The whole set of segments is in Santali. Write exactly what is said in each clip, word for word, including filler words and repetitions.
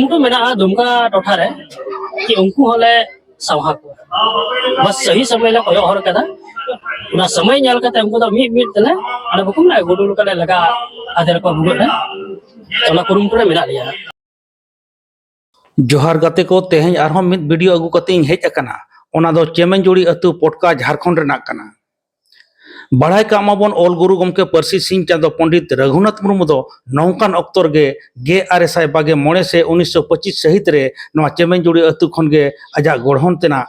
ᱠᱩᱨᱩᱢᱩᱴᱩ ᱢᱮᱱᱟᱜᱼᱟ ᱫᱩᱢᱠᱟ ᱴᱚᱴᱷᱟ ᱨᱮ, ᱠᱤ ᱩᱱᱠᱩ ᱦᱚᱸᱞᱮ ᱥᱟᱶᱦᱟ ᱠᱚᱣᱟ᱾ ᱵᱟᱥ ᱥᱟᱹᱦᱤ ᱥᱚᱢᱚᱭ ᱞᱮ ᱠᱚᱭᱚᱜ ᱦᱚᱨ ᱠᱟᱫᱟ᱾ ᱚᱱᱟ ᱥᱚᱢᱚᱭ ᱧᱮᱞ ᱠᱟᱛᱮ ᱩᱱᱠᱩ ᱫᱚ ᱢᱤᱫ ᱢᱤᱫ ᱛᱮᱞᱮ, ᱚᱱᱟ ᱵᱟᱠᱚ ᱢᱮᱱᱟ, ᱜᱩᱰᱩ ᱞᱮᱠᱟ ᱞᱮ ᱞᱟᱜᱟ ᱟᱫᱮᱨ ᱠᱚᱣᱟ ᱵᱷᱩᱜᱟᱹᱜ ᱨᱮ᱾ ᱚᱱᱟ ᱠᱩᱨᱩᱢᱩᱴᱩ ᱨᱮ ᱢᱮᱱᱟᱜ ᱞᱮᱭᱟ᱾ ᱡᱚᱦᱟᱨ ᱜᱟᱛᱮ ᱠᱚ, ᱛᱮᱦᱮᱧ ᱟᱨᱦᱚᱸ ᱢᱤᱫ ᱵᱷᱤᱰᱤᱭᱳ ᱟᱹᱜᱩ ᱠᱟᱛᱮ ᱤᱧ ᱦᱮᱡ ᱟᱠᱟᱱᱟ᱾ ᱚᱱᱟ ᱫᱚ ᱪᱮᱢᱮᱧᱡᱩᱲᱤ ᱟᱹᱛᱩ, ᱯᱚᱴᱠᱟ, ᱡᱷᱟᱲᱠᱷᱚᱸᱰ ᱨᱮᱱᱟᱜ ᱠᱟᱱᱟ᱾ ᱵᱟᱲᱟᱭ ᱠᱟᱜ ᱢᱟᱵᱚᱱ, ᱚᱞ ᱜᱩᱨᱩ ᱜᱚᱢᱠᱮ ᱯᱟᱹᱨᱥᱤ ᱥᱤᱧ ᱪᱟᱸᱫᱚ ᱯᱚᱸᱰᱤᱛ ᱨᱟᱹᱜᱷᱩᱱᱟᱛᱷ ᱢᱩᱨᱢᱩ ᱫᱚ ᱱᱚᱝᱠᱟᱱ ᱚᱠᱛᱚ ᱨᱮᱜᱮ ᱜᱮᱞ ᱟᱨᱮ ᱥᱟᱭ ᱵᱟᱜᱮ ᱢᱚᱬᱮ ᱥᱮ ᱩᱱᱤᱥᱥᱚ ᱯᱚᱸᱪᱤᱥ ᱥᱟᱹᱦᱤᱛ ᱨᱮ ᱱᱚᱣᱟ ᱪᱮᱢᱮᱧᱡᱩᱲᱤ ᱟᱹᱛᱩ ᱠᱷᱚᱱ ᱜᱮ ᱟᱡᱟᱜ ᱜᱚᱲᱦᱚᱱ ᱛᱮᱱᱟᱜ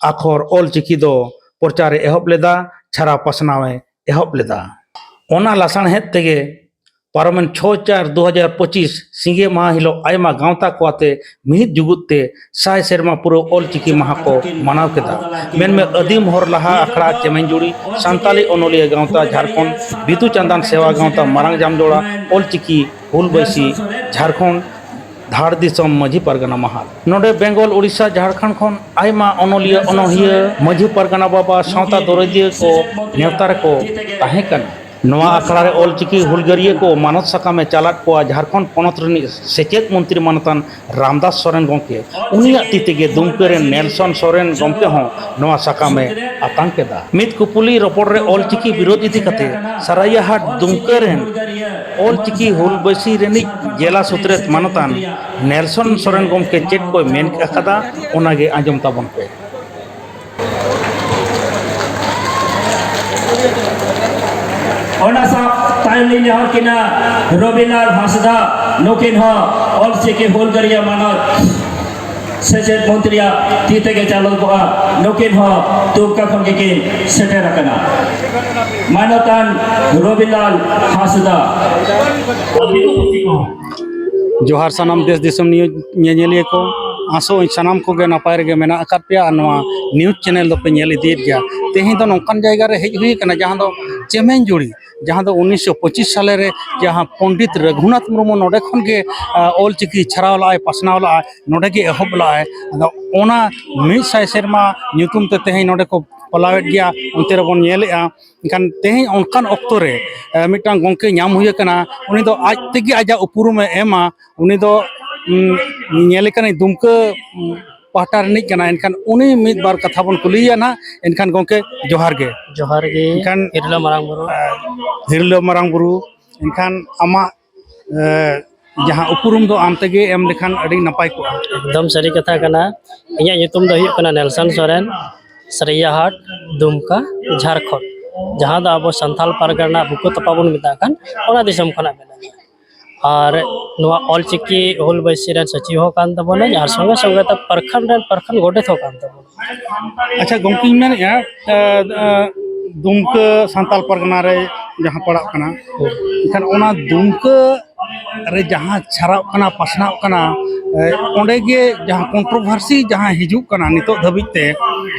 ᱟᱠᱷᱚᱨ ᱚᱞ ᱪᱤᱠᱤ ᱫᱚ ᱯᱨᱚᱪᱟᱨ ᱮ ᱮᱦᱚᱵ ᱞᱮᱫᱟ, ᱪᱷᱟᱨᱟᱣ ᱯᱟᱥᱱᱟᱣ ᱮ ᱮᱦᱚᱵ ᱞᱮᱫᱟ᱾ ᱚᱱᱟ ᱞᱟᱥᱟᱬᱦᱮᱫ ᱛᱮᱜᱮ ᱯᱟᱨᱚᱢᱮᱱ ᱪᱷᱚᱭ ᱪᱟᱨ ᱫᱩ ᱦᱟᱡᱟᱨ ᱯᱚᱸᱪᱤᱥ ᱥᱤᱸᱜᱮ ᱢᱟᱦᱟ ᱦᱤᱞᱳᱜ ᱟᱭᱢᱟ ᱜᱟᱶᱛᱟ ᱠᱚ ᱟᱛᱮ ᱢᱤᱫ ᱡᱩᱜᱩᱫ ᱛᱮ ᱥᱟᱭ ᱥᱮᱨᱢᱟ ᱯᱩᱨᱟᱹᱣ ᱚᱞ ᱪᱤᱠᱤ ᱢᱟᱦᱟ ᱠᱚ ᱢᱟᱱᱟᱣ ᱠᱮᱫᱟ᱾ ᱢᱮᱱᱢᱮ, ᱟᱹᱫᱤᱢ ᱦᱚᱲ ᱞᱟᱦᱟ ᱟᱠᱷᱲᱟ ᱪᱮᱢᱮᱧᱡᱩᱲᱤ, ᱥᱟᱱᱛᱟᱞᱤ ᱚᱱᱚᱞᱤᱭᱟᱹ ᱜᱟᱶᱛᱟ ᱡᱷᱟᱲᱠᱷᱚᱸᱰ, ᱵᱤᱫᱩ ᱪᱟᱸᱫᱟᱱ ᱥᱮᱣᱟ ᱜᱟᱶᱛᱟ ᱢᱟᱨᱟᱝ ᱡᱟᱢᱡᱚᱲᱟ, ᱚᱞ ᱪᱤᱠᱤ ᱦᱩᱞ ᱵᱟᱹᱭᱥᱤ ᱡᱷᱟᱲᱠᱷᱚᱸᱰ, ᱫᱷᱟᱲ ᱫᱤᱥᱚᱢ ᱢᱟᱹᱡᱷᱤ ᱯᱟᱨᱜᱟᱱᱟ ᱢᱟᱦᱟᱞ᱾ ᱱᱚᱰᱮ ᱵᱮᱝᱜᱚᱞ, ᱩᱲᱤᱥᱥᱟ, ᱡᱷᱟᱲᱠᱷᱚᱸᱰ ᱠᱷᱚᱱ ᱟᱭᱢᱟ ᱚᱱᱚᱞᱤᱭᱟᱹ, ᱚᱱᱚᱬᱦᱤᱭᱟᱹ, ᱢᱟᱹᱡᱷᱤ ᱯᱟᱨᱜᱟᱱᱟ ᱵᱟᱵᱟ, ᱥᱟᱶᱛᱟ ᱫᱚᱨᱚᱫᱤᱭᱟᱹ ᱠᱚ ᱱᱮᱣᱛᱟ ᱨᱮᱠᱚ ᱛᱟᱦᱮᱸ ᱠᱟᱱᱟ᱾ ᱱᱚᱣᱟ ᱟᱠᱷᱲᱟ ᱨᱮ ᱚᱞ ᱪᱤᱠᱤ ᱦᱩᱞᱜᱟᱹᱨᱤᱭᱟᱹ ᱠᱚ ᱢᱟᱱᱚᱛ ᱥᱟᱠᱟᱢ ᱮ ᱪᱟᱞᱟᱫ ᱠᱚᱣᱟ ᱡᱷᱟᱲᱠᱷᱚᱸᱰ ᱯᱚᱱᱚᱛ ᱨᱤᱱᱤᱡ ᱥᱮᱪᱮᱫ ᱢᱚᱱᱛᱨᱤ ᱢᱟᱱᱚᱛᱟᱱ ᱨᱟᱢᱫᱟᱥ ᱥᱚᱨᱮᱱ ᱜᱚᱢᱠᱮ᱾ ᱩᱱᱤᱭᱟᱜ ᱛᱤ ᱛᱮᱜᱮ ᱫᱩᱢᱠᱟᱹ ᱨᱮᱱ ᱱᱮᱞᱥᱚᱱ ᱥᱚᱨᱮᱱ ᱜᱚᱢᱠᱮ ᱦᱚᱸ ᱱᱚᱣᱟ ᱥᱟᱠᱟᱢ ᱮ ᱟᱛᱟᱝ ᱠᱮᱫᱟ᱾ ᱢᱤᱫ ᱠᱩᱯᱩᱞᱤ ᱨᱚᱯᱚᱲ ᱨᱮ ᱚᱞ ᱪᱤᱠᱤ ᱵᱤᱨᱳᱫᱷ ᱤᱫᱤ ᱠᱟᱛᱮ ᱥᱟᱨᱟᱭᱟᱦᱟᱴ ᱫᱩᱢᱠᱟᱹ ᱨᱮᱱ ᱚᱞ ᱪᱤᱠᱤ ᱦᱩᱞ ᱵᱟᱹᱭᱥᱤ ᱨᱤᱱᱤᱡ ᱡᱮᱞᱟ ᱥᱩᱛᱨᱮᱛ ᱢᱟᱱᱚᱛᱟᱱ ᱱᱮᱞᱥᱚᱱ ᱥᱚᱨᱮᱱ ᱜᱚᱢᱠᱮ ᱪᱮᱫ ᱠᱚᱭ ᱢᱮᱱ ᱟᱠᱟᱫᱟ, ᱚᱱᱟᱜᱮ ᱟᱸᱡᱚᱢ ᱛᱟᱵᱚᱱ ᱯᱮ᱾ ᱚᱱᱟ ᱥᱟᱶ ᱛᱟᱭᱚᱢ ᱞᱤᱧ ᱱᱮᱦᱚᱨ ᱠᱤᱱᱟ ᱨᱚᱵᱤᱞᱟᱞ ᱦᱟᱸᱥᱫᱟ, ᱱᱩᱠᱤᱱ ᱦᱚᱸ ᱚᱞᱪᱤᱠᱤ ᱦᱩᱞᱜᱟᱹᱨᱤᱭᱟᱹ ᱢᱟᱱᱚᱛ ᱥᱮᱪᱮᱫ ᱢᱚᱱᱛᱨᱤᱭᱟᱜ ᱛᱤ ᱛᱮᱜᱮ ᱪᱟᱞᱚᱱ ᱠᱚᱜᱼᱟ᱾ ᱱᱩᱠᱤᱱ ᱦᱚᱸ ᱫᱩᱢᱠᱟ ᱠᱷᱚᱱ ᱜᱮᱠᱤᱱ ᱥᱮᱴᱮᱨ ᱟᱠᱟᱱᱟ᱾ ᱢᱟᱱᱚᱛᱟᱱ ᱨᱚᱵᱤᱞᱟᱞ ᱦᱟᱸᱥᱫᱟ᱾ ᱡᱚᱦᱟᱨ ᱥᱟᱱᱟᱢ ᱫᱮᱥ ᱫᱤᱥᱚᱢ ᱱᱤᱭᱩᱡᱽ ᱧᱮᱧᱮᱞᱤᱭᱟᱹ ᱠᱚ, ᱟᱥᱚᱜ ᱟᱹᱧ ᱥᱟᱱᱟᱢ ᱠᱚᱜᱮ ᱱᱟᱯᱟᱭ ᱨᱮᱜᱮ ᱢᱮᱱᱟᱜ ᱟᱠᱟᱫ ᱯᱮᱭᱟ ᱟᱨ ᱱᱚᱣᱟ ᱱᱤᱭᱩᱡᱽ ᱪᱮᱱᱮᱞ ᱫᱚᱯᱮ ᱧᱮᱞ ᱤᱫᱤᱭᱮᱫ ᱜᱮᱭᱟ᱾ ᱛᱮᱦᱮᱧ ᱫᱚ ᱱᱚᱝᱠᱟᱱ ᱡᱟᱭᱜᱟ ᱨᱮ ᱦᱮᱡ ᱦᱩᱭ ᱟᱠᱟᱱᱟ, ᱡᱟᱦᱟᱸ ᱫᱚ ᱪᱮᱢᱮᱧᱡᱩᱲᱤ, ᱡᱟᱦᱟᱸ ᱫᱚ ᱩᱱᱤᱥᱥᱚ ᱯᱚᱸᱪᱤᱥ ᱥᱟᱞᱮ ᱨᱮ ᱡᱟᱦᱟᱸ ᱯᱚᱱᱰᱤᱛ ᱨᱟᱹᱜᱷᱩᱱᱟᱛᱷ ᱢᱩᱨᱢᱩ ᱱᱚᱰᱮ ᱠᱷᱚᱱ ᱜᱮ, ᱟ, ᱚᱞ ᱪᱤᱠᱤ ᱪᱷᱟᱨᱟᱣ ᱞᱟᱜᱼᱟᱭ, ᱯᱟᱥᱱᱟᱣ ᱞᱟᱜᱼᱟᱭ, ᱱᱚᱰᱮ ᱜᱮ ᱮᱦᱚᱵ ᱞᱟᱜᱼᱟᱭ᱾ ᱟᱫᱚ ᱚᱱᱟ ᱢᱤᱫ ᱥᱟᱭ ᱥᱮᱨᱢᱟ ᱧᱩᱛᱩᱢ ᱛᱮ ᱛᱮᱦᱮᱧ ᱱᱚᱰᱮ ᱠᱚ ᱯᱟᱞᱟᱣᱮᱫ ᱜᱮᱭᱟ, ᱚᱱᱛᱮ ᱨᱮᱵᱚᱱ ᱧᱮᱞᱮᱫᱼᱟ᱾ ᱮᱱᱠᱷᱟᱱ ᱛᱮᱦᱮᱧ ᱚᱱᱠᱟᱱ ᱚᱠᱛᱚ ᱨᱮ, ᱮ, ᱢᱤᱫᱴᱟᱝ ᱜᱚᱢᱠᱮ ᱧᱟᱢ ᱦᱩᱭ ᱟᱠᱟᱱᱟ, ᱩᱱᱤ ᱫᱚ ᱟᱡ ᱛᱮᱜᱮ ᱟᱡᱟᱜ ᱩᱯᱨᱩᱢᱮ ᱮᱢᱟ᱾ ᱩᱱᱤ ᱫᱚ ᱩᱸ, ᱧᱮᱞᱮ ᱠᱟᱹᱱᱟᱹᱧ ᱫᱩᱢᱠᱟᱹ, ᱩᱸ, ᱯᱟᱦᱴᱟ ᱨᱤᱱᱤᱡ ᱠᱟᱱᱟ, ᱮᱱᱠᱷᱟᱱ ᱩᱱᱤ ᱢᱤᱫ ᱵᱟᱨ ᱠᱟᱛᱷᱟ ᱵᱚᱱ ᱠᱩᱞᱤᱭᱮᱭᱟ ᱱᱟᱦᱟᱜ᱾ ᱮᱱᱠᱷᱟᱱ ᱜᱚᱢᱠᱮ, ᱡᱚᱦᱟᱨ ᱜᱮ᱾ ᱡᱚᱦᱟᱨ ᱜᱮ᱾ ᱮᱱᱠᱷᱟᱱ ᱦᱤᱨᱞᱟᱹ ᱢᱟᱨᱟᱝ ᱵᱩᱨᱩ᱾ ᱦᱤᱨᱞᱟᱹ ᱢᱟᱨᱟᱝ ᱵᱩᱨᱩ, ᱮᱱᱠᱷᱟᱱ ᱟᱢᱟᱜ, ᱮ, ᱡᱟᱦᱟᱸ ᱩᱯᱨᱩᱢ ᱫᱚ ᱟᱢ ᱛᱮᱜᱮ ᱮᱢ ᱞᱮᱠᱷᱟᱱ ᱟᱹᱰᱤ ᱱᱟᱯᱟᱭ ᱠᱚᱜᱼᱟ᱾ ᱮᱠᱫᱚᱢ ᱥᱟᱹᱨᱤ ᱠᱟᱛᱷᱟ ᱠᱟᱱᱟ᱾ ᱤᱧᱟᱹᱜ ᱧᱩᱛᱩᱢ ᱫᱚ ᱦᱩᱭᱩᱜ ᱠᱟᱱᱟ ᱱᱮᱞᱥᱚᱱ ᱥᱚᱨᱮᱱ, ᱥᱟᱹᱨᱤᱭᱟᱹᱦᱟᱴ, ᱫᱩᱢᱠᱟ, ᱡᱷᱟᱲᱠᱷᱚᱸᱰ, ᱡᱟᱦᱟᱸ ᱫᱚ ᱟᱵᱚ ᱥᱟᱱᱛᱟᱲ ᱯᱟᱨᱜᱟᱱᱟ ᱵᱩᱠᱟᱹ ᱛᱚᱯᱟ ᱵᱚᱱ ᱢᱮᱛᱟᱜ ᱠᱟᱱ, ᱚᱱᱟ ᱫᱤᱥᱚᱢ ᱠᱷᱚᱱᱟᱜ ᱢᱮᱱᱟᱜᱼᱟ᱾ ᱟᱨ ᱱᱚᱣᱟ ᱚᱞᱪᱤᱠᱤ ᱦᱩᱞ ᱵᱟᱭᱥᱤ ᱨᱮᱱ ᱥᱚᱪᱤᱵᱽ ᱦᱚᱸ ᱠᱟᱱ ᱛᱟᱵᱚᱱᱟᱹᱧ, ᱟᱨ ᱥᱚᱸᱜᱮ ᱥᱚᱸᱜᱮ ᱛᱮ ᱯᱨᱚᱠᱷᱚᱸᱰ ᱨᱮᱱ ᱯᱨᱚᱠᱷᱚᱸᱰ ᱜᱚᱰᱮᱛ ᱦᱚᱸ ᱠᱟᱱ ᱛᱟᱵᱚᱱᱟ᱾ ᱟᱪᱪᱷᱟ ᱜᱚᱢᱠᱮᱧ ᱢᱮᱱᱮᱫᱼᱟ, ᱮ, ᱮ, ᱫᱩᱢᱠᱟᱹ ᱥᱟᱱᱛᱟᱲ ᱯᱟᱨᱜᱟᱱᱟ ᱨᱮ ᱡᱟᱦᱟᱸ ᱯᱟᱲᱟᱜ ᱠᱟᱱᱟ, ᱮᱱᱠᱷᱟᱱ ᱚᱱᱟ ᱫᱩᱢᱠᱟᱹ ᱨᱮ ᱡᱟᱦᱟᱸ ᱪᱷᱟᱨᱟᱜ ᱠᱟᱱᱟ, ᱯᱟᱥᱱᱟᱣ ᱠᱟᱱᱟ, ᱮ, ᱚᱸᱰᱮ ᱜᱮ ᱡᱟᱦᱟᱸ ᱠᱚᱱᱴᱨᱳᱵᱷᱟᱨᱥᱤ ᱡᱟᱦᱟᱸ ᱦᱤᱡᱩᱜ ᱠᱟᱱᱟ ᱱᱤᱛᱚᱜ ᱫᱷᱟᱹᱵᱤᱡ ᱛᱮ,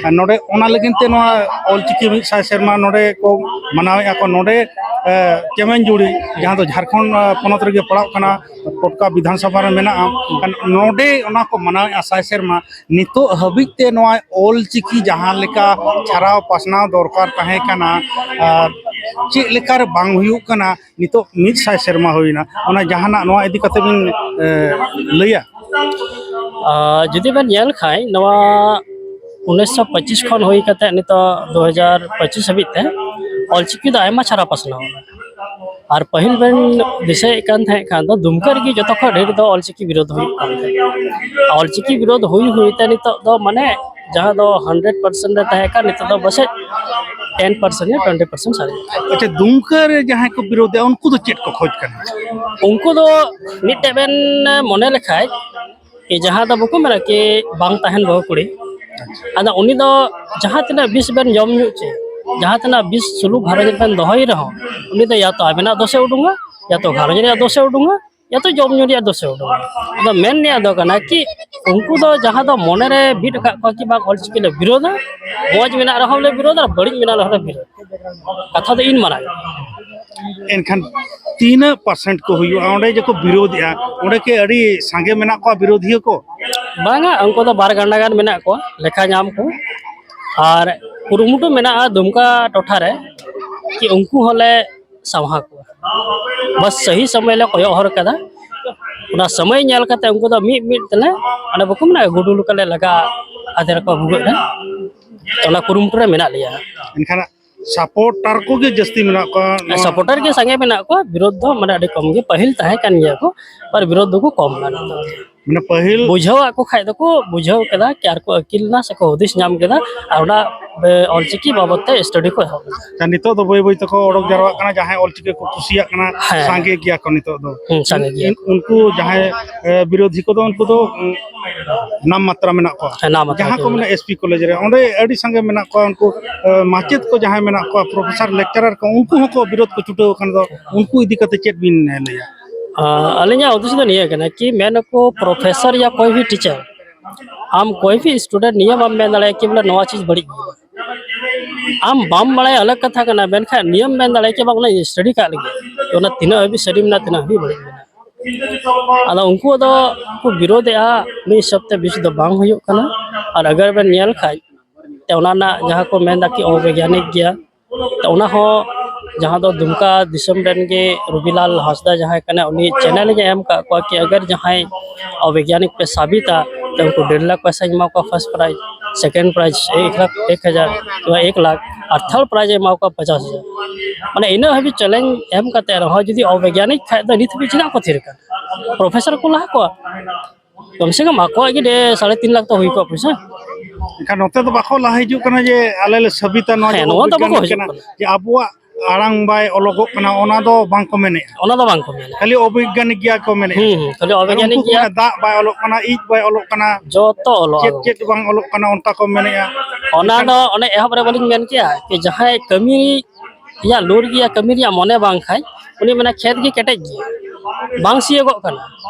ᱟᱨ ᱱᱚᱰᱮ ᱚᱱᱟ ᱞᱟᱹᱜᱤᱫ ᱛᱮ ᱱᱚᱣᱟ ᱚᱞᱪᱤᱠᱤ ᱢᱤᱫ ᱥᱟᱭ ᱥᱮᱨᱢᱟ ᱱᱚᱰᱮ ᱠᱚ ᱢᱟᱱᱟᱣᱮᱫᱼᱟ ᱠᱚ, ᱱᱚᱰᱮ, ᱮ, ᱪᱮᱢᱮᱧᱡᱩᱲᱤ, ᱡᱟᱦᱟᱸ ᱫᱚ ᱡᱷᱟᱲᱠᱷᱚᱸᱰ, ᱮ, ᱯᱚᱱᱚᱛ ᱨᱮᱜᱮ ᱯᱟᱲᱟᱜ ᱠᱟᱱᱟ, ᱴᱚᱴᱠᱟ ᱵᱤᱫᱷᱟᱱ ᱥᱚᱵᱷᱟ ᱨᱮ ᱢᱮᱱᱟᱜᱼᱟ᱾ ᱱᱚᱰᱮ ᱚᱱᱟ ᱠᱚ ᱢᱟᱱᱟᱣᱮᱫᱼᱟ ᱥᱟᱭ ᱥᱮᱨᱢᱟ᱾ ᱱᱤᱛᱚᱜ ᱦᱟᱹᱵᱤᱡ ᱛᱮ ᱱᱚᱣᱟ ᱚᱞ ᱪᱤᱠᱤ ᱡᱟᱦᱟᱸ ᱞᱮᱠᱟ ᱪᱷᱟᱨᱟᱣ ᱯᱟᱥᱱᱟᱣ ᱫᱚᱨᱠᱟᱨ ᱛᱟᱦᱮᱸ ᱠᱟᱱᱟ, ᱟᱨ ᱪᱮᱫ ᱞᱮᱠᱟ ᱨᱮ ᱵᱟᱝ ᱦᱩᱭᱩᱜ ᱠᱟᱱᱟ, ᱱᱤᱛᱚᱜ ᱢᱤᱫ ᱥᱟᱭ ᱥᱮᱨᱢᱟ ᱦᱩᱭᱱᱟ᱾ ᱚᱱᱟ ᱡᱟᱦᱟᱱᱟᱜ ᱱᱚᱣᱟ ᱤᱫᱤ ᱠᱟᱛᱮ ᱵᱤᱱ, ᱮ, ᱞᱟᱹᱭᱟ? ᱟᱨ ᱡᱩᱫᱤ ᱵᱮᱱ ᱧᱮᱞ ᱠᱷᱟᱱ, ᱱᱚᱣᱟ ᱩᱱᱤᱥᱥᱚ ᱯᱚᱸᱪᱤᱥ ᱠᱷᱚᱱ ᱦᱩᱭ ᱠᱟᱛᱮ ᱱᱤᱛᱚᱜ ᱫᱩ ᱦᱟᱡᱟᱨ ᱯᱚᱸᱪᱤᱥ ᱦᱟᱹᱵᱤᱡ ᱛᱮ ᱚᱞᱪᱤᱠᱤ ᱫᱚ ᱟᱭᱢᱟ ᱪᱷᱟᱨᱟ ᱯᱟᱥᱱᱟᱣ ᱮᱱᱟ᱾ ᱟᱨ ᱯᱟᱹᱦᱤᱞ ᱵᱮᱱ ᱫᱤᱥᱟᱹᱭᱮᱫ ᱠᱟᱱ ᱛᱟᱦᱮᱸ ᱠᱷᱟᱱ ᱫᱚ, ᱫᱩᱢᱠᱟᱹ ᱨᱮᱜᱮ ᱡᱚᱛᱚ ᱠᱷᱚᱱ ᱰᱷᱮᱨ ᱫᱚ ᱚᱞᱪᱤᱠᱤ ᱵᱤᱨᱳᱫᱷ ᱦᱩᱭᱩᱜ ᱠᱟᱱ ᱛᱟᱦᱮᱸᱫ᱾ ᱚᱞᱪᱤᱠᱤ ᱵᱤᱨᱳᱫᱷ ᱦᱩᱭ ᱦᱩᱭ ᱛᱮ ᱱᱤᱛᱚᱜ ᱫᱚ, ᱢᱟᱱᱮ, ᱡᱟᱦᱟᱸ ᱫᱚ ᱦᱟᱱᱰᱨᱮᱰ ᱯᱟᱨᱥᱮᱱᱴ ᱨᱮ ᱛᱟᱦᱮᱸ ᱠᱟᱱ, ᱱᱤᱛᱚᱜ ᱫᱚ ᱯᱟᱥᱮᱡ ᱴᱮᱱ ᱯᱟᱨᱥᱮᱱᱴ ᱭᱟ ᱴᱩᱭᱮᱱᱴᱤ ᱯᱟᱨᱥᱮᱱᱴ ᱥᱟᱨᱮᱡ ᱟᱠᱟᱱᱟ᱾ ᱟᱪᱪᱷᱟ, ᱫᱩᱢᱠᱟᱹ ᱨᱮ ᱡᱟᱦᱟᱸᱭ ᱠᱚ ᱵᱤᱨᱳᱫᱷᱮᱜᱼᱟ, ᱩᱱᱠᱩ ᱫᱚ ᱪᱮᱫ ᱠᱚ ᱠᱷᱚᱡᱽ ᱠᱟᱱᱟ? ᱩᱱᱠᱩ ᱫᱚ ᱢᱤᱫᱴᱮᱡ ᱵᱮᱱ ᱢᱚᱱᱮ ᱞᱮᱠᱷᱟᱡ, ᱠᱤ ᱡᱟᱦᱟᱸ ᱫᱚ ᱵᱟᱠᱚ ᱢᱮᱱᱟ ᱠᱤ ᱵᱟᱝ ᱛᱟᱦᱮᱱ ᱵᱟᱹᱦᱩ ᱠᱩᱲᱤ, ᱟᱫᱚ ᱩᱱᱤ ᱫᱚ ᱡᱟᱦᱟᱸ ᱛᱤᱱᱟᱹᱜ ᱵᱤᱥ ᱵᱮᱱ ᱡᱚᱢ ᱧᱩ ᱦᱚᱪᱚᱭ, ᱡᱟᱦᱟᱸ ᱛᱤᱱᱟᱹᱜ ᱵᱤᱥ ᱥᱩᱞᱩᱠ ᱜᱷᱟᱨᱚᱸᱡᱽ ᱨᱮᱵᱮᱱ ᱫᱚᱦᱚᱭ ᱨᱮᱦᱚᱸ, ᱩᱱᱤ ᱫᱚ ᱭᱟ ᱛᱚ ᱟᱵᱮᱱᱟᱜ ᱫᱳᱥᱮ ᱩᱰᱩᱝᱟ, ᱭᱟ ᱛᱚ ᱜᱷᱟᱨᱚᱸᱡᱽ ᱨᱮᱭᱟᱜ ᱫᱳᱥᱮ ᱩᱰᱩᱝᱟ, ᱭᱟ ᱛᱚ ᱡᱚᱢ ᱧᱩ ᱨᱮᱭᱟᱜ ᱫᱳᱥᱮ ᱩᱰᱩᱝᱟ᱾ ᱟᱫᱚ ᱢᱮᱱ ᱨᱮᱭᱟᱜ ᱫᱚ ᱠᱟᱱᱟ ᱠᱤ ᱩᱱᱠᱩ ᱫᱚ ᱡᱟᱦᱟᱸ ᱫᱚ ᱢᱚᱱᱮ ᱨᱮ ᱵᱤᱫ ᱟᱠᱟᱫ ᱠᱚᱣᱟ ᱠᱤ ᱵᱟᱝ ᱚᱞᱪᱤᱠᱤ ᱞᱮ ᱵᱤᱨᱳᱫᱟ, ᱢᱚᱡᱽ ᱢᱮᱱᱟᱜ ᱨᱮᱦᱚᱸ ᱞᱮ ᱵᱤᱨᱳᱫᱟ, ᱟᱨ ᱵᱟᱹᱲᱤᱡ ᱢᱮᱱᱟᱜ ᱨᱮᱦᱚᱸ ᱞᱮ ᱵᱤᱨᱳᱫᱟ᱾ ᱠᱟᱛᱷᱟ ᱫᱚ ᱤᱧ ᱢᱟᱱᱟᱣ᱾ ᱮᱱᱠᱷᱟᱱ ᱛᱤᱱᱟᱹᱜ ᱯᱟᱨᱥᱮᱱᱴ ᱠᱚ ᱦᱩᱭᱩᱜᱼᱟ ᱚᱸᱰᱮ ᱡᱮᱠᱚ ᱵᱤᱨᱳᱫᱷᱮᱜᱼᱟ? ᱚᱸᱰᱮ ᱠᱤ ᱟᱹᱰᱤ ᱥᱟᱸᱜᱮ ᱢᱮᱱᱟᱜ ᱠᱚᱣᱟ ᱵᱤᱨᱳᱫᱷᱤᱭᱟᱹ ᱠᱚ? ᱵᱟᱝᱟ, ᱩᱱᱠᱩ ᱫᱚ ᱵᱟᱨ ᱜᱟᱱᱰᱟ ᱜᱟᱱ ᱢᱮᱱᱟᱜ ᱠᱚᱣᱟ, ᱞᱮᱠᱷᱟ ᱧᱟᱢ ᱠᱚ᱾ ᱟᱨ ᱠᱩᱨᱩᱢᱩᱴᱩ ᱢᱮᱱᱟᱜᱼᱟ ᱫᱩᱢᱠᱟ ᱴᱚᱴᱷᱟ ᱨᱮ ᱠᱤ ᱩᱱᱠᱩ ᱦᱚᱸᱞᱮ ᱥᱟᱶᱦᱟ ᱠᱚᱣᱟ᱾ ᱵᱟᱥ ᱥᱟᱹᱦᱤ ᱥᱚᱢᱚᱭ ᱞᱮ ᱠᱚᱭᱚᱜ ᱦᱚᱨ ᱠᱟᱫᱟ᱾ ᱚᱱᱟ ᱥᱚᱢᱚᱭ ᱧᱮᱞ ᱠᱟᱛᱮ ᱩᱱᱠᱩ ᱫᱚ ᱢᱤᱫ ᱢᱤᱫ ᱛᱮᱞᱮ, ᱚᱸᱰᱮ ᱵᱟᱠᱚ ᱢᱮᱱᱟ, ᱜᱩᱰᱩ ᱞᱮᱠᱟᱞᱮ ᱞᱟᱜᱟ ᱟᱫᱮᱨ ᱠᱚᱣᱟ ᱵᱷᱩᱜᱟᱹᱜ ᱨᱮ᱾ ᱚᱱᱟ ᱠᱩᱨᱩᱢᱩᱴᱩ ᱨᱮ ᱢᱮᱱᱟᱜ ᱞᱮᱭᱟ᱾ ᱮᱱᱠᱷᱟᱱ ᱥᱟᱯᱳᱨᱴᱟᱨ ᱠᱚᱜᱮ ᱡᱟᱹᱥᱛᱤ ᱢᱮᱱᱟᱜ ᱠᱚᱣᱟ ᱱᱚᱣᱟ? ᱥᱟᱯᱳᱨᱴᱟᱨ ᱜᱮ ᱥᱟᱸᱜᱮ ᱢᱮᱱᱟᱜ ᱠᱚᱣᱟ, ᱵᱤᱨᱳᱫᱷ ᱫᱚ ᱢᱟᱱᱮ ᱟᱹᱰᱤ ᱠᱚᱢ ᱜᱮ᱾ ᱯᱟᱹᱦᱤᱞ ᱛᱟᱦᱮᱸ ᱠᱟᱱ ᱜᱮᱭᱟ ᱠᱚ, ᱟᱨ ᱵᱤᱨᱳᱫᱷ ᱫᱚᱠᱚ ᱠᱚᱢ ᱮᱱᱟ ᱱᱤᱛᱚᱜ᱾ ᱢᱟᱱᱮ ᱯᱟᱹᱦᱤᱞ ᱵᱩᱡᱷᱟᱹᱣᱟᱜ ᱠᱚ ᱠᱷᱟᱡ ᱫᱚᱠᱚ ᱵᱩᱡᱷᱟᱹᱣ ᱠᱮᱫᱟ ᱠᱤ, ᱟᱨ ᱠᱚ ᱟᱹᱠᱤᱞ ᱮᱱᱟ ᱥᱮᱠᱚ ᱦᱩᱫᱤᱥ ᱧᱟᱢ ᱠᱮᱫᱟ, ᱟᱨ ᱚᱱᱟ ᱵᱮ-, ᱚᱞᱪᱤᱠᱤ ᱵᱟᱵᱚᱫ ᱛᱮ ᱥᱴᱟᱰᱤ ᱠᱚ ᱮᱦᱚᱵ ᱮᱫᱟ᱾ ᱟᱪᱪᱷᱟ, ᱱᱤᱛᱚᱜ ᱫᱚ ᱵᱟᱹᱭ ᱵᱟᱹᱭ ᱛᱮᱠᱚ ᱚᱰᱚᱠ ᱡᱟᱨᱣᱟᱜ ᱠᱟᱱᱟ, ᱡᱟᱦᱟᱸᱭ ᱚᱞᱪᱤᱠᱤ ᱠᱚ ᱠᱩᱥᱤᱭᱟᱜ ᱠᱟᱱᱟ, ᱦᱮᱸ᱾ ᱥᱟᱸᱜᱮ ᱜᱮᱭᱟ ᱠᱚ ᱱᱤᱛᱚᱜ ᱫᱚ᱾ ᱦᱩᱸ, ᱥᱟᱸᱜᱮ ᱜᱮᱭᱟ ᱠᱚ᱾ ᱩᱱᱠᱩ ᱡᱟᱦᱟᱸᱭ, ᱮ, ᱵᱤᱨᱳᱫᱷᱤ ᱠᱚᱫᱚ ᱩᱱᱠᱩ ᱫᱚ, ᱩᱸ, ᱱᱟᱢ ᱢᱟᱛᱨᱟ ᱢᱮᱱᱟᱜ ᱠᱚᱣᱟ᱾ ᱦᱮᱸ, ᱱᱟᱢ ᱢᱟᱛᱨᱟ ᱡᱟᱦᱟᱸ ᱠᱚ ᱜᱮ ᱢᱮᱱᱟᱜ ᱢᱮᱱᱟᱜᱼᱟ, ᱮᱥ ᱯᱤ ᱠᱚᱞᱮᱡᱽ ᱨᱮ, ᱚᱸᱰᱮ ᱟᱹᱰᱤ ᱥᱟᱸᱜᱮ ᱢᱮᱱᱟᱜ ᱠᱚᱣᱟ ᱩᱱᱠᱩ, ᱮ, ᱢᱟᱪᱮᱫ ᱠᱚ ᱡᱟᱦᱟᱸᱭ ᱢᱮᱱᱟᱜ ᱠᱚᱣᱟ, ᱯᱨᱚᱯᱷᱮᱥᱟᱨ ᱞᱮᱠᱪᱟᱨᱟᱨ ᱠᱚ, ᱩᱱᱠᱩ ᱦᱚᱸᱠᱚ ᱵᱤᱨᱳᱫᱷ ᱠᱚ ᱪᱷᱩᱴᱟᱹᱣ ᱟᱠᱟᱱ ᱫᱚ, ᱩᱱᱠᱩ ᱤᱫᱤ ᱠᱟᱛᱮ ᱪᱮᱫ ᱵᱤᱱ ᱞᱟᱹᱭᱟ? ᱟᱹᱞᱤᱧᱟᱜ ᱩᱫᱽᱫᱮᱥ ᱫᱚ ᱱᱤᱭᱟᱹ ᱠᱟᱱᱟ ᱠᱤ, ᱢᱮᱱ ᱟᱠᱚ ᱯᱨᱚᱯᱷᱮᱥᱚᱨ ᱭᱟ ᱠᱳᱭ ᱵᱷᱤ ᱴᱤᱪᱟᱨ, ᱟᱢ ᱠᱳᱭ ᱵᱷᱤ ᱥᱴᱩᱰᱮᱱᱴ ᱱᱤᱭᱟᱹ ᱵᱟᱢ ᱢᱮᱱ ᱫᱟᱲᱮᱭᱟᱜᱼᱟ ᱠᱤ ᱵᱚᱞᱮ ᱱᱚᱣᱟ ᱪᱤᱡᱽ ᱵᱟᱹᱲᱤᱡ ᱜᱮᱭᱟ᱾ ᱟᱢ ᱵᱟᱢ ᱵᱟᱲᱟᱭᱟ ᱟᱞᱟᱜᱽ ᱠᱟᱛᱷᱟ ᱠᱟᱱᱟ, ᱢᱮᱱᱠᱷᱟᱱ ᱱᱤᱭᱟᱹᱢ ᱢᱮᱱ ᱫᱟᱲᱮᱭᱟᱜᱼᱟ ᱠᱤ ᱵᱟᱝ, ᱚᱱᱟ ᱥᱴᱟᱰᱤ ᱠᱟᱜ ᱞᱟᱹᱜᱤᱫ ᱚᱱᱟ ᱛᱤᱱᱟᱹᱜ ᱦᱟᱹᱵᱤᱡ ᱥᱟᱹᱨᱤ ᱢᱮᱱᱟᱜᱼᱟ, ᱛᱤᱱᱟᱹᱜ ᱦᱟᱹᱵᱤᱡ ᱵᱟᱹᱲᱤᱡ ᱢᱮᱱᱟᱜᱼᱟ᱾ ᱟᱫᱚ ᱩᱱᱠᱩ ᱫᱚ ᱠᱚ ᱵᱤᱨᱳᱫᱷᱮᱜᱼᱟ, ᱢᱤᱫ ᱦᱤᱥᱟᱹᱵ ᱛᱮ ᱵᱮᱥ ᱫᱚ ᱵᱟᱝ ᱦᱩᱭᱩᱜ ᱠᱟᱱᱟ᱾ ᱟᱨ ᱟᱜᱟᱨ ᱵᱮᱱ ᱧᱮᱞ ᱠᱷᱟᱡ, ᱛᱮ ᱚᱱᱟ ᱨᱮᱱᱟᱜ ᱡᱟᱦᱟᱸ ᱠᱚ ᱢᱮᱱᱫᱟ ᱠᱤ ᱚᱵᱳᱭᱜᱟᱱᱤᱠ ᱜᱮᱭᱟ, ᱛᱚ ᱚᱱᱟ ᱦᱚᱸ ᱡᱟᱦᱟᱸ ᱫᱚ ᱫᱩᱢᱠᱟ ᱫᱤᱥᱚᱢ ᱨᱮᱱ ᱜᱮ ᱨᱚᱵᱤᱞᱟᱞ ᱦᱟᱸᱥᱫᱟ ᱡᱟᱦᱟᱸᱭ ᱠᱟᱱᱟᱭ, ᱩᱱᱤ ᱪᱮᱱᱮᱞ ᱤᱧ ᱮᱢ ᱟᱠᱟᱫ ᱠᱚᱣᱟ ᱠᱤ ᱟᱜᱟᱨ ᱡᱟᱦᱟᱸᱭ ᱚᱵᱳᱭᱜᱟᱱᱤᱠ ᱯᱮ ᱥᱟᱵᱤᱛᱟ, ᱛᱚ ᱩᱱᱠᱩ ᱰᱮᱲ ᱞᱟᱠᱷ ᱯᱚᱭᱥᱟᱧ ᱮᱢᱟ ᱠᱚᱣᱟ ᱯᱷᱟᱥᱴ ᱯᱨᱟᱭᱤᱡᱽ, ᱥᱮᱠᱮᱱᱰ ᱯᱨᱟᱭᱤᱡᱽ ᱮᱠ ᱞᱟᱠᱷ, ᱮᱠ ᱦᱟᱡᱟᱨ, ᱮᱠ ᱞᱟᱠᱷ, ᱟᱨ ᱛᱷᱟᱨᱰ ᱯᱨᱟᱭᱤᱡᱽ ᱮ ᱮᱢᱟ ᱠᱚᱣᱟ ᱯᱚᱪᱟᱥ ᱦᱟᱡᱟᱨ᱾ ᱢᱟᱱᱮ ᱤᱱᱟᱹᱜ ᱦᱟᱹᱵᱤᱡ ᱪᱮᱞᱮᱧᱡᱽ ᱮᱢ ᱠᱟᱛᱮ ᱨᱮᱦᱚᱸ ᱡᱩᱫᱤ ᱚᱵᱳᱭᱜᱟᱱᱤᱠ ᱠᱷᱟᱡ ᱫᱚ ᱱᱤᱛ ᱦᱟᱹᱵᱤᱡ ᱪᱮᱫᱟᱜ ᱠᱚ ᱛᱷᱤᱨ ᱠᱟᱱᱟ? ᱯᱨᱚᱯᱷᱮᱥᱚᱨ ᱠᱚ ᱞᱟᱦᱟ ᱠᱚᱣᱟ᱾ ᱠᱚᱢ ᱥᱮ ᱠᱚᱢ ᱟᱠᱚᱣᱟᱜ ᱜᱮ ᱰᱷᱮᱨ ᱥᱟᱲᱮ ᱛᱤᱱ ᱞᱟᱠᱷ ᱛᱚ ᱦᱩᱭ ᱠᱚᱜᱼᱟ ᱯᱚᱭᱥᱟ᱾ ᱮᱱᱠᱷᱟᱱ ᱱᱚᱛᱮ ᱫᱚ ᱵᱟᱠᱚ ᱞᱟᱦᱟ ᱦᱤᱡᱩᱜ ᱠᱟᱱᱟ ᱡᱮ ᱟᱞᱮ ᱞᱮ ᱥᱟᱹᱵᱤᱛᱟ ᱱᱚᱣᱟ ᱦᱮᱸ, ᱡᱮ ᱱᱚᱣᱟ ᱫᱚ ᱵᱟᱠᱚ ᱚᱵᱳᱭᱜᱟᱱᱤᱠ ᱦᱤᱡᱩᱜ ᱠᱟᱱᱟ, ᱠᱟᱱᱟ᱾ ᱡᱮ ᱟᱵᱚᱣᱟᱜ ᱟᱲᱟᱝ ᱵᱟᱭ ᱚᱞᱚᱜᱚᱜ ᱠᱟᱱᱟ, ᱚᱱᱟ ᱫᱚ ᱵᱟᱝ ᱠᱚ ᱢᱮᱱᱮᱫᱼᱟ᱾ ᱚᱱᱟ ᱫᱚ ᱵᱟᱝ ᱠᱚ ᱢᱮᱱᱟ᱾ ᱠᱷᱟᱹᱞᱤ ᱚᱵᱳᱭᱜᱟᱱᱤᱠ ᱜᱮᱭᱟ ᱠᱚ ᱢᱮᱱᱮᱫᱼᱟ᱾ ᱦᱩᱸ, ᱦᱩᱸ, ᱠᱷᱟᱹᱞᱤ ᱟᱨ ᱚᱵᱳᱭᱜᱟᱱᱤᱠ ᱩᱱᱠᱩ ᱠᱚ ᱜᱮᱭᱟ᱾ ᱢᱮᱱᱟ, ᱫᱟᱜ ᱵᱟᱭ ᱚᱞᱚᱜ ᱠᱟᱱᱟ, ᱤᱡ ᱵᱟᱭ ᱚᱞᱚᱜ ᱠᱟᱱᱟ, ᱡᱚᱛᱚ ᱚᱞᱚᱜᱼᱟ ᱪᱮᱫ ᱜᱚᱢᱠᱮ᱾ ᱪᱮᱫ ᱵᱟᱝ ᱚᱞᱚᱜ ᱠᱟᱱᱟ, ᱚᱱᱠᱟ ᱠᱚ ᱢᱮᱱᱮᱫᱼᱟ᱾ ᱚᱱᱟ ᱮᱱᱠᱷᱟᱱ ᱫᱚ ᱚᱱᱮ ᱮᱦᱚᱵ ᱨᱮ ᱵᱟᱹᱞᱤᱧ ᱢᱮᱱ ᱠᱮᱜᱼᱟ ᱡᱮ ᱡᱟᱦᱟᱸᱭ ᱠᱟᱹᱢᱤ ᱨᱮᱭᱟᱜ ᱞᱳᱰ ᱜᱮᱭᱟ, ᱠᱟᱹᱢᱤ ᱨᱮᱭᱟᱜ ᱢᱚᱱᱮ ᱵᱟᱝ ᱠᱷᱟᱡ, ᱩᱱᱤ ᱢᱮᱱᱟ ᱠᱷᱮᱛ ᱜᱮ ᱠᱮᱴᱮᱡ ᱜᱮᱭᱟ, ᱵᱟᱝ ᱥᱤᱭᱳᱜᱚᱜ ᱠᱟᱱᱟ᱾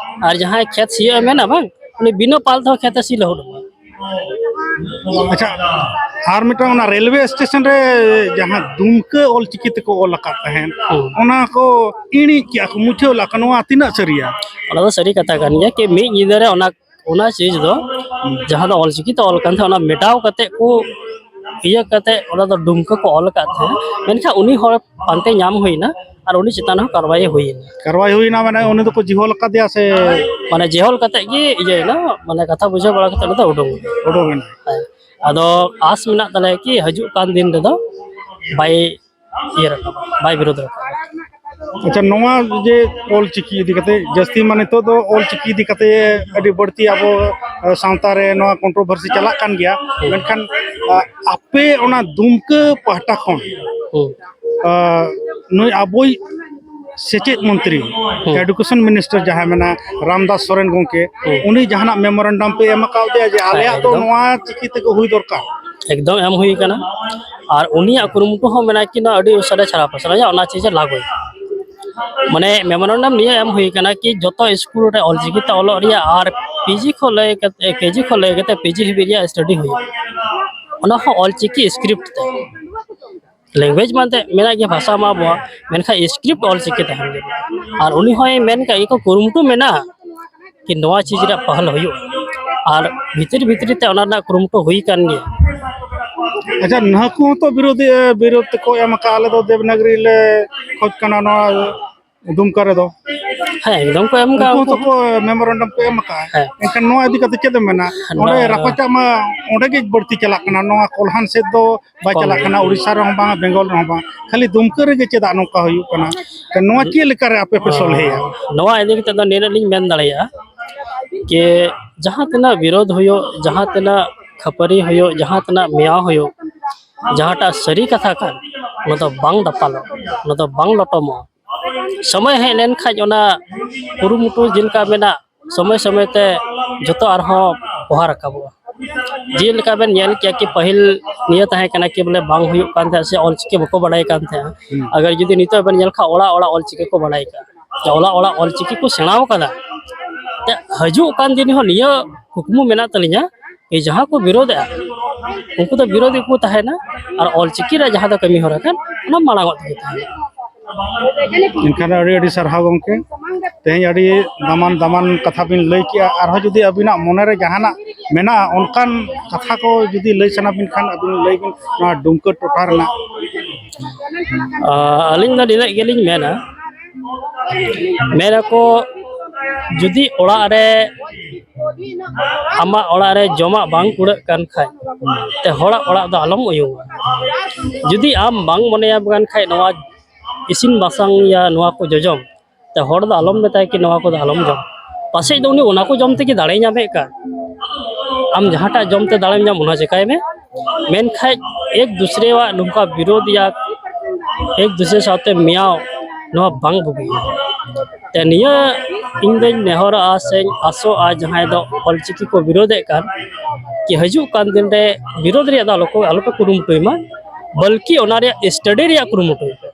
ᱟᱨ ᱡᱟᱦᱟᱸᱭ ᱠᱷᱮᱛ ᱥᱤᱭᱳᱜ ᱮ ᱢᱮᱱᱟ ᱵᱟᱝ, ᱩᱱᱤ ᱵᱤᱱᱟᱹ ᱯᱟᱞ ᱛᱮᱦᱚᱸ ᱠᱷᱮᱛ ᱮ ᱥᱤ ᱞᱟᱹᱦᱩᱫ ᱟᱢᱟ᱾ ᱟᱪᱪᱷᱟ, ᱟᱨ ᱢᱤᱫᱴᱟᱝ ᱚᱱᱟ ᱨᱮᱞᱣᱮ ᱥᱴᱮᱥᱚᱱ ᱨᱮ ᱡᱟᱦᱟᱸ ᱫᱩᱢᱠᱟᱹ ᱚᱞ ᱪᱤᱠᱤ ᱛᱮᱠᱚ ᱚᱞ ᱟᱠᱟᱫ ᱛᱟᱦᱮᱸᱫ, ᱦᱩᱸ᱾ ᱚᱱᱟ ᱠᱚ ᱤᱬᱤᱡ ᱠᱮᱜᱼᱟ ᱠᱚ, ᱢᱩᱪᱷᱟᱹᱣ ᱞᱮᱫ ᱠᱚ, ᱱᱚᱣᱟ ᱛᱤᱱᱟᱹᱜ ᱥᱟᱹᱨᱤᱭᱟ? ᱚᱱᱟ ᱫᱚ ᱥᱟᱹᱨᱤ ᱠᱟᱛᱷᱟ ᱠᱟᱱ ᱜᱮᱭᱟ ᱠᱤ ᱢᱤᱫ ᱧᱤᱫᱟᱹ ᱨᱮ ᱚᱱᱟ, ᱚᱱᱟ ᱪᱤᱡᱽ ᱫᱚ, ᱦᱩᱸ᱾ ᱡᱟᱦᱟᱸ ᱫᱚ ᱚᱞ ᱪᱤᱠᱤ ᱛᱮ ᱚᱞ ᱠᱟᱱ ᱛᱟᱦᱮᱸᱫ, ᱚᱱᱟ ᱢᱮᱴᱟᱣ ᱠᱟᱛᱮ ᱠᱚ ᱤᱭᱟᱹ ᱠᱟᱛᱮ ᱚᱱᱟ ᱫᱚ ᱫᱩᱢᱠᱟᱹ ᱠᱚ ᱚᱞ ᱟᱠᱟᱫ ᱛᱟᱦᱮᱸᱫ, ᱢᱮᱱᱠᱷᱟᱱ ᱩᱱᱤ ᱦᱚᱲ ᱯᱟᱱᱛᱮ ᱧᱟᱢ ᱦᱩᱭᱱᱟ᱾ ᱟᱨ ᱩᱱᱤ ᱪᱮᱛᱟᱱ ᱦᱚᱸ ᱠᱟᱨᱣᱟᱭ ᱦᱩᱭᱮᱱᱟ᱾ ᱠᱟᱨᱣᱟᱭ ᱦᱩᱭᱱᱟ, ᱢᱟᱱᱮ ᱩᱱᱤ ᱫᱚᱠᱚ ᱡᱤᱦᱚᱞ ᱟᱠᱟᱫᱮᱭᱟ ᱥᱮ? ᱢᱟᱱᱮ ᱡᱮᱦᱚᱞ ᱠᱟᱛᱮ ᱜᱮ ᱤᱭᱟᱹᱭᱮᱱᱟ, ᱢᱟᱱᱮ ᱠᱟᱛᱷᱟ ᱵᱩᱡᱷᱟᱹᱣ ᱵᱟᱲᱟ ᱠᱟᱛᱮ ᱩᱱᱤ ᱫᱚ ᱩᱰᱩᱝ ᱮᱱᱟ᱾ ᱩᱰᱩᱝ ᱮᱱᱟ᱾ ᱦᱮᱸ᱾ ᱟᱫᱚ ᱟᱥ ᱢᱮᱱᱟᱜ ᱛᱟᱞᱮᱭᱟ ᱠᱤ ᱦᱤᱡᱩᱜ ᱠᱟᱱ ᱫᱤᱱ ᱨᱮᱫᱚ ᱵᱟᱭ ᱤᱭᱟᱹ ᱨᱟᱠᱟᱵᱟ, ᱵᱟᱭ ᱵᱤᱨᱳᱫᱷ ᱨᱟᱠᱟᱵᱟ᱾ ᱟᱪᱪᱷᱟ, ᱱᱚᱣᱟ ᱡᱮ ᱚᱞ ᱪᱤᱠᱤ ᱤᱫᱤ ᱠᱟᱛᱮ ᱡᱟᱹᱥᱛᱤ ᱢᱟ ᱱᱤᱛᱚᱜ ᱫᱚ ᱚᱞ ᱪᱤᱠᱤ ᱤᱫᱤ ᱠᱟᱛᱮ ᱟᱹᱰᱤ ᱵᱟᱹᱲᱛᱤ ᱟᱵᱚ, ᱮ, ᱥᱟᱶᱛᱟ ᱨᱮ ᱱᱚᱣᱟ controversy ᱪᱟᱞᱟᱜ ᱠᱟᱱ ᱜᱮᱭᱟ, ᱦᱩᱸ᱾ ᱢᱮᱱᱠᱷᱟᱱ, ᱟ, ᱟᱯᱮ ᱚᱱᱟ ᱫᱩᱢᱠᱟᱹ ᱯᱟᱦᱴᱟ ᱠᱷᱚᱱ, ᱦᱩᱸ᱾ ᱟ, ᱱᱩᱭ ᱟᱵᱚᱭᱤᱡ ᱥᱮᱪᱮᱫ ᱢᱚᱱᱛᱨᱤ, ᱦᱩᱸ᱾ Education Minister ᱡᱟᱦᱟᱸᱭ ᱢᱮᱱᱟᱭᱟ ᱨᱟᱢᱫᱟᱥ ᱥᱚᱨᱮᱱ ᱜᱚᱢᱠᱮ, ᱦᱩᱸ᱾ ᱩᱱᱤ ᱡᱟᱦᱟᱱᱟᱜ memorandum ᱯᱮ ᱮᱢ ᱟᱠᱟᱣᱫᱮᱭᱟ ᱡᱮ ᱦᱮᱸ, ᱟᱞᱮᱭᱟᱜ ᱫᱚ ᱮᱠᱫᱚᱢ᱾ ᱱᱚᱣᱟ ᱪᱤᱠᱤ ᱛᱮᱜᱮ ᱦᱩᱭ ᱫᱚᱨᱠᱟᱨ? ᱮᱠᱫᱚᱢ ᱮᱢ ᱦᱩᱭ ᱟᱠᱟᱱᱟ᱾ ᱟᱨ ᱩᱱᱤᱭᱟᱜ ᱠᱩᱨᱩᱢᱩᱴᱩ ᱦᱚᱸ ᱢᱮᱱᱟᱜᱼᱟ ᱠᱤ ᱱᱚᱣᱟ ᱟᱹᱰᱤ ᱩᱥᱟᱹᱨᱟ ᱪᱷᱟᱨᱟᱣ ᱯᱟᱥᱱᱟᱣ ᱦᱩᱭᱩᱜᱼᱟ, ᱚᱱᱟ ᱪᱤᱡᱮ ᱞᱟᱹᱜᱩᱭᱟ᱾ ᱢᱟᱱᱮ memorandum ᱱᱤᱭᱟᱹ ᱮᱢ ᱦᱩᱭ ᱟᱠᱟᱱᱟ ᱠᱤ ᱡᱚᱛᱚ ᱥᱠᱩᱞ ᱨᱮ ᱚᱞᱪᱤᱠᱤ ᱛᱮ ᱚᱞᱚᱜ ᱨᱮᱭᱟᱜ ᱟᱨ PG ᱠᱷᱚᱱ ᱞᱟᱹᱭ ᱠᱟᱛᱮ, KG ᱠᱷᱚᱱ ᱞᱟᱹᱭ ᱠᱟᱛᱮ PG ᱦᱟᱹᱵᱤᱡ ᱨᱮᱭᱟᱜ study ᱦᱩᱭᱩᱜᱼᱟ, ᱚᱱᱟ ᱦᱚᱸ ᱚᱞᱪᱤᱠᱤ script ᱛᱮ᱾ Language ᱢᱟᱱᱛᱮ ᱢᱮᱱᱟᱜ ᱜᱮᱭᱟ, ᱵᱷᱟᱥᱟ ᱢᱟ ᱟᱵᱚᱣᱟᱜ, ᱢᱮᱱᱠᱷᱟᱱ script ᱚᱞᱪᱤᱠᱤ ᱛᱟᱦᱮᱱ ᱜᱮᱭᱟ᱾ ᱟᱨ ᱩᱱᱤ ᱦᱚᱸᱭ ᱢᱮᱱ ᱠᱟᱜ ᱜᱮᱠᱚ ᱠᱩᱨᱩᱢᱩᱴᱩ ᱢᱮᱱᱟᱜᱼᱟ ᱠᱤ ᱱᱚᱣᱟ ᱪᱤᱡᱽ ᱨᱮᱭᱟᱜ ᱯᱟᱦᱟᱞ ᱦᱩᱭᱩᱜᱼᱟ, ᱟᱨ ᱵᱷᱤᱛᱤᱨ ᱵᱷᱤᱛᱨᱤ ᱛᱮ ᱚᱱᱟ ᱨᱮᱱᱟᱜ ᱠᱩᱨᱩᱢᱩᱴᱩ ᱦᱩᱭ ᱠᱟᱱ ᱜᱮᱭᱟ᱾ ᱟᱪᱪᱷᱟ, ᱱᱟᱹᱠᱩ ᱦᱚᱸᱛᱚ ᱵᱤᱨᱳᱫᱷᱤ, ᱵᱤᱨᱳᱫᱷ ᱛᱮᱠᱚ ᱮᱢ ᱟᱠᱟᱫᱼᱟ, "ᱟᱞᱮ ᱫᱚ ᱫᱮᱵᱽᱱᱟᱜᱽᱨᱤ ᱞᱮ ᱠᱷᱚᱡᱽ ᱠᱟᱱᱟ ᱱᱚᱣᱟ ᱫᱩᱢᱠᱟ ᱨᱮᱫᱚ"᱾ ᱦᱮᱸ, ᱮᱠᱫᱚᱢ ᱠᱚ ᱮᱢ ᱟᱠᱟᱫᱼᱟ ᱩᱱᱠᱩ ᱩᱱᱠᱩ᱾ ᱦᱚᱸᱛᱚ ᱠᱚ memorandum ᱠᱚ ᱮᱢ ᱟᱠᱟᱫᱼᱟ᱾ ᱦᱮᱸ᱾ ᱮᱱᱠᱷᱟᱱ ᱱᱚᱣᱟ ᱤᱫᱤ ᱠᱟᱛᱮ ᱪᱮᱫ ᱮᱢ ᱢᱮᱱᱟ? ᱱᱚᱣᱟ ᱚᱸᱰᱮ ᱨᱟᱯᱟᱪᱟᱜ ᱢᱟ ᱚᱸᱰᱮ ᱜᱮ ᱵᱟᱹᱲᱛᱤ ᱪᱟᱞᱟᱜ ᱠᱟᱱᱟ, ᱱᱚᱣᱟ ᱠᱚᱞᱦᱟᱱ ᱥᱮᱫ ᱫᱚ ᱵᱟᱭ ᱠᱚᱢ ᱪᱟᱞᱟᱜ ᱜᱮ᱾ ᱠᱟᱱᱟ, ᱩᱲᱤᱥᱥᱟ ᱨᱮᱦᱚᱸ ᱵᱟᱝ, ᱵᱮᱝᱜᱚᱞ ᱨᱮᱦᱚᱸ ᱵᱟᱝ, ᱠᱷᱟᱹᱞᱤ ᱫᱩᱢᱠᱟᱹ ᱨᱮᱜᱮ ᱪᱮᱫᱟᱜ ᱱᱚᱝᱠᱟ ᱦᱩᱭᱩᱜ ᱠᱟᱱᱟ? ᱱᱚᱣᱟ ᱪᱮᱫ ᱞᱮᱠᱟᱨᱮ ᱟᱯᱮ ᱯᱮ ᱥᱚᱞᱦᱮᱭᱟ? ᱱᱚᱣᱟ ᱤᱫᱤ ᱠᱟᱛᱮ ᱫᱚ ᱱᱤᱱᱟᱹᱜ ᱞᱤᱧ ᱢᱮᱱ ᱫᱟᱲᱮᱭᱟᱜᱼᱟ ᱡᱮ ᱡᱟᱦᱟᱸ ᱛᱤᱱᱟᱹᱜ ᱵᱤᱨᱳᱫᱷ ᱦᱩᱭᱩᱜ, ᱡᱟᱦᱟᱸ ᱛᱤᱱᱟᱹᱜ ᱠᱷᱟᱹᱯᱟᱹᱨᱤ ᱦᱩᱭᱩᱜ, ᱡᱟᱦᱟᱸ ᱛᱤᱱᱟᱹᱜ ᱢᱮᱭᱟᱣ ᱦᱩᱭᱩᱜ, ᱡᱟᱦᱟᱸᱴᱟᱜ ᱥᱟᱹᱨᱤ ᱠᱟᱛᱷᱟ ᱠᱟᱱ, ᱚᱱᱟ ᱫᱚ ᱵᱟᱝ ᱫᱟᱯᱟᱞᱚᱜ, ᱚᱱᱟ ᱫᱚ ᱵᱟᱝ ᱞᱚᱴᱚᱢᱚᱜᱼᱟ᱾ ᱥᱚᱢᱚᱭ ᱦᱮᱡ ᱞᱮᱱᱠᱷᱟᱱ ᱚᱱᱟ ᱠᱩᱨᱩᱢᱩᱴᱩ ᱡᱮᱞᱮᱠᱟ ᱢᱮᱱᱟᱜ, ᱥᱚᱢᱚᱭ ᱥᱚᱢᱚᱭ ᱛᱮ ᱡᱚᱛᱚ ᱟᱨᱦᱚᱸ ᱯᱚᱦᱟ ᱨᱟᱠᱟᱵᱚᱜᱼᱟ᱾ ᱡᱮᱞᱮᱠᱟ ᱵᱮᱱ ᱧᱮᱞ ᱠᱮᱭᱟ ᱠᱤ ᱯᱟᱹᱦᱤᱞ ᱱᱤᱭᱟᱹ ᱛᱟᱦᱮᱸ ᱠᱟᱱᱟ ᱠᱤ ᱵᱚᱞᱮ ᱵᱟᱝ ᱦᱩᱭᱩᱜ ᱠᱟᱱ ᱛᱟᱦᱮᱸᱫ ᱥᱮ ᱚᱞᱪᱤᱠᱤ ᱵᱟᱠᱚ ᱵᱟᱲᱟᱭ ᱠᱟᱱ ᱛᱟᱦᱮᱸᱫ᱾ ᱦᱩᱸ᱾ ᱟᱜᱟᱨ ᱡᱩᱫᱤ ᱱᱤᱛᱚᱜ ᱵᱮᱱ ᱧᱮᱞ ᱠᱷᱟᱱ ᱚᱲᱟᱜ ᱚᱲᱟᱜ ᱚᱞᱪᱤᱠᱤ ᱠᱚ ᱵᱟᱲᱟᱭ ᱠᱟᱱᱟ, ᱚᱲᱟᱜ ᱚᱲᱟᱜ ᱚᱞᱪᱤᱠᱤ ᱠᱚ ᱥᱮᱬᱟᱣ ᱠᱟᱫᱟ᱾ ᱛᱮ ᱦᱤᱡᱩᱜ ᱠᱟᱱ ᱫᱤᱱ ᱦᱚᱸ ᱱᱤᱭᱟᱹ ᱠᱩᱠᱢᱩ ᱢᱮᱱᱟᱜ ᱛᱟᱹᱞᱤᱧᱟ ᱠᱤ ᱡᱟᱦᱟᱸ ᱠᱚ ᱵᱤᱨᱳᱫᱷᱮᱜᱼᱟ, ᱩᱱᱠᱩ ᱫᱚ ᱵᱤᱨᱳᱫᱷ ᱜᱮᱠᱚ ᱛᱟᱦᱮᱱᱟ ᱟᱨ ᱚᱞᱪᱤᱠᱤ ᱨᱮᱭᱟᱜ ᱡᱟᱦᱟᱸ ᱫᱚ ᱠᱟᱹᱢᱤ ᱦᱚᱨᱟ ᱠᱟᱱ, ᱚᱱᱟ ᱢᱟᱲᱟᱝ ᱚᱜ ᱛᱮᱜᱮ ᱛᱟᱦᱮᱱᱟ᱾ ᱮᱱᱠᱷᱟᱱ ᱟᱹᱰᱤ ᱟᱹᱰᱤ ᱥᱟᱨᱦᱟᱣ ᱜᱚᱢᱠᱮ, ᱛᱮᱦᱮᱧ ᱟᱹᱰᱤ ᱫᱟᱢᱟᱱ ᱫᱟᱢᱟᱱ ᱠᱟᱛᱷᱟ ᱵᱤᱱ ᱞᱟᱹᱭ ᱠᱮᱜᱼᱟ᱾ ᱟᱨᱦᱚᱸ ᱡᱩᱫᱤ ᱟᱹᱵᱤᱱᱟᱜ ᱢᱚᱱᱮᱨᱮ ᱡᱟᱦᱟᱱᱟᱜ ᱢᱮᱱᱟᱜᱼᱟ, ᱚᱱᱠᱟᱱ ᱠᱟᱛᱷᱟ ᱠᱚ ᱡᱩᱫᱤ ᱞᱟᱹᱭ ᱥᱟᱱᱟ ᱵᱤᱱ ᱠᱷᱟᱱ, ᱟᱹᱵᱤᱱ ᱞᱟᱹᱭ ᱵᱤᱱ ᱱᱚᱣᱟ ᱰᱩᱢᱠᱟᱹ ᱴᱚᱴᱷᱟ ᱨᱮᱱᱟᱜ᱾ ᱟᱹᱞᱤᱧ ᱫᱚ ᱱᱤᱱᱟᱹᱜ ᱜᱮᱞᱤᱧ ᱢᱮᱱᱟ, ᱢᱮᱱᱟᱠᱚ ᱡᱩᱫᱤ ᱚᱲᱟᱜ ᱨᱮ, ᱟᱢᱟᱜ ᱚᱲᱟᱜ ᱨᱮ ᱡᱚᱢᱟᱜ ᱵᱟᱝ ᱠᱩᱲᱟᱹᱜ ᱠᱟᱱ ᱠᱷᱟᱡ, ᱛᱮ ᱦᱚᱲᱟᱜ ᱚᱲᱟᱜ ᱫᱚ ᱟᱞᱚᱢ ᱩᱭᱩᱝᱟ᱾ ᱡᱩᱫᱤ ᱟᱢ ᱵᱟᱝ ᱢᱚᱱᱮᱭᱟᱢ ᱠᱟᱱ ᱠᱷᱟᱡ ᱱᱚᱣᱟ ᱤᱥᱤᱱ ᱵᱟᱥᱟᱝ ᱭᱟ ᱱᱚᱣᱟ ᱠᱚ ᱡᱚᱡᱚᱢ, ᱛᱮ ᱦᱚᱲ ᱫᱚ ᱟᱞᱚᱢ ᱢᱮᱛᱟᱭ ᱠᱤ ᱱᱚᱣᱟ ᱠᱚᱫᱚ ᱟᱞᱚᱢ ᱡᱚᱢ᱾ ᱯᱟᱥᱮᱡ ᱫᱚ ᱩᱱᱤ ᱚᱱᱟ ᱠᱚ ᱡᱚᱢ ᱛᱮᱜᱮ ᱫᱟᱲᱮᱭ ᱧᱟᱢᱮᱫ ᱠᱟᱱ᱾ ᱟᱢ ᱡᱟᱦᱟᱸᱴᱟᱜ ᱡᱚᱢ ᱛᱮ ᱫᱟᱲᱮᱢ ᱧᱟᱢ, ᱚᱱᱟ ᱪᱮᱠᱟᱭ ᱢᱮ᱾ ᱢᱮᱱᱠᱷᱟᱡ ᱮᱠ ᱫᱩᱥᱨᱮᱣᱟᱜ ᱱᱚᱝᱠᱟ ᱵᱤᱨᱳᱫᱷ ᱭᱟ, ᱮᱠ ᱫᱩᱥᱨᱮ ᱥᱟᱶᱛᱮ ᱢᱮᱭᱟᱣ, ᱱᱚᱣᱟ ᱵᱟᱝ ᱵᱩᱜᱤᱭᱟ᱾ ᱛᱮ ᱱᱤᱭᱟᱹ ᱤᱧ ᱫᱚᱧ ᱱᱮᱦᱚᱨᱚᱜᱼᱟ ᱥᱮᱧ ᱟᱥᱚᱜᱼᱟ, ᱡᱟᱦᱟᱸᱭ ᱫᱚ ᱚᱞᱪᱤᱠᱤ ᱠᱚ ᱵᱤᱨᱳᱫᱷᱮᱫ ᱠᱟᱱ, ᱠᱤ ᱦᱤᱡᱩᱜ ᱠᱟᱱ ᱫᱤᱱ ᱨᱮ ᱵᱤᱨᱳᱫᱷ ᱨᱮᱭᱟᱜ ᱫᱚ ᱟᱞᱚ ᱠᱚ, ᱟᱞᱚ ᱯᱮ ᱠᱩᱨᱩᱢᱩᱴᱩᱭ ᱢᱟ, ᱵᱚᱞᱠᱤ ᱚᱱᱟ ᱨᱮᱭᱟᱜ ᱥᱴᱟᱰᱤ ᱨᱮᱭᱟᱜ ᱠᱩᱨᱩᱢᱩᱴᱩᱭ ᱯᱮ᱾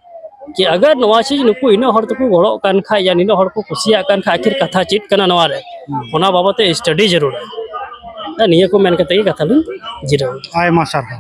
ᱠᱤ ᱟᱜᱟᱨ ᱱᱚᱣᱟ ᱪᱤᱡᱽ ᱱᱩᱠᱩ ᱤᱱᱟᱹᱜ ᱦᱚᱲ ᱛᱮᱠᱚ ᱜᱚᱲᱚᱜ ᱠᱟᱱ ᱠᱷᱟᱡ ᱭᱟ ᱱᱤᱱᱟᱹᱜ ᱦᱚᱲ ᱠᱚ ᱠᱩᱥᱤᱭᱟᱜ ᱠᱟᱱ ᱠᱷᱟᱡ, ᱟᱹᱠᱷᱤᱨ ᱠᱟᱛᱷᱟ ᱪᱮᱫ ᱠᱟᱱᱟ ᱱᱚᱣᱟ ᱨᱮ, ᱚᱱᱟ ᱵᱟᱵᱚᱫ ᱛᱮ ᱥᱴᱟᱰᱤ ᱡᱟᱹᱨᱩᱲᱟ᱾ ᱱᱤᱭᱟᱹ ᱠᱚ ᱢᱮᱱ ᱠᱟᱛᱮ ᱜᱮ ᱠᱟᱛᱷᱟ ᱞᱤᱧ ᱡᱤᱨᱟᱹᱣ ᱮᱱᱟ᱾ ᱟᱭᱢᱟ ᱥᱟᱨᱦᱟᱣ᱾